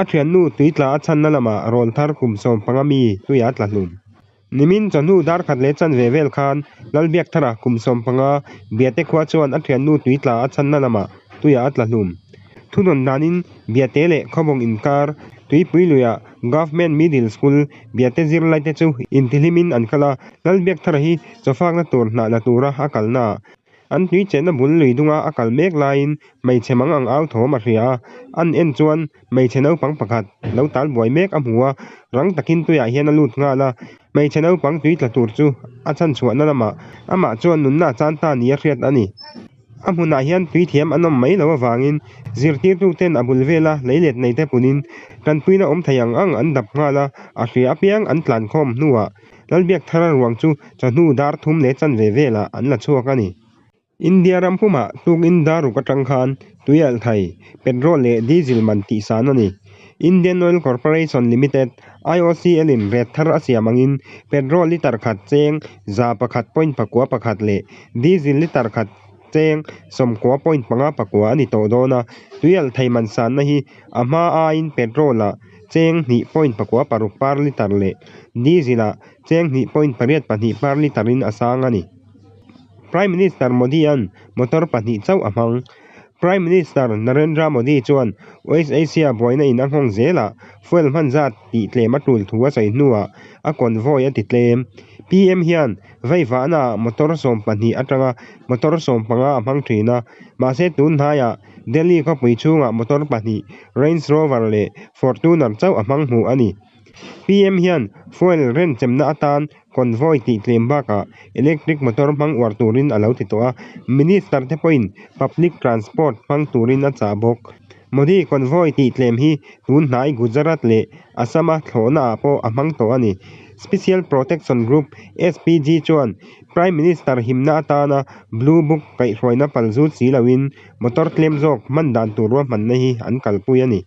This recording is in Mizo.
A thiannu tui tla a chhanna lamah rawlthar kum 15 mi tuia tla hlum. Nimin chawhnu dar khat leh chanve vel khan Lalbiakthara kum 15 Biate khua chuan a thiannu tui tla a chhanna lamah tuiah a tla hlum. Thunawn danin Biate leh Khawbung inkar Tuipui luiah Government Middle School Biate zirlaite chu intihlimin an kal a, Lalbiakthara hi chawfakna tur hnah la tura a kalnaah An tui chenna bul lui dunga a kal mek laiin hmeichhe mang ang au thawm a hria a, an en chuan hmeichhe naupang pakhat lo tal buai mek a hmu a, rang takin tuiah hian a lut nghal a, hmeichhe naupang tui tla tur chu a chhanchhuahna lamah amah chuan nunna a chan ta ni a hriat a ni. A hmunah hian tui thiam an awm mai lo avangin zirtirtuten a bul vela leilet neite punin tanpuina awm thei ang ang an dap nghal a, a hria apiang an tlankhawm hnuah Lalbiakthara ruang chu chawhnu dar thum leh chanve velah an la chhuak a ni. India ram pumah tukin dar ruk atang khan tuialhthei, petrol leh diesel man tihsan a ni. Indian Oil Corporation Limited, IOCL, in rate thar a siam angin petrol litre khat cheng 101.41 leh diesel litre khat cheng 90.54 a ni tawh dawn a, tuialhthei man sanna hi A hma aiin petrol-ah cheng 2.96 per litre leh diesel-ah cheng 2.82 per litre-in a sang a ni. Prime Minister Modi-a'n motor pahnih chauh a hmang. Prime Minister Narendra Modi chuan West Asia buaina in a nghawng zelah fuel hman zat tih tlem a tul thu a sawi hnuah a convoy a ti tlem. PM hian veivahnaah motor 12 atanga motor 15 a hmang thin a, mahse tun hnaiah Delhi khawpui chhungah motor pahnih Range Rover leh Fortuner chauh a hmang hmuh a ni. PM hian fuel renchemna atan convoy tih tlem bakah electric motor hmang uar turin a lo ti tawh a, minister te pawhin public transport hmang turin a chah bawk. Modi convoy tih tlem hi tun hnai Gujarat leh Assam-a thlawhnaah pawh a hmang tawh a ni. Special Protection Group, SPG, chuan Prime Minister himna atana Blue Book kaihhruaina palzut si loin motor tlem zawk hman dan tur ruahmanna hi an kalpui a ni.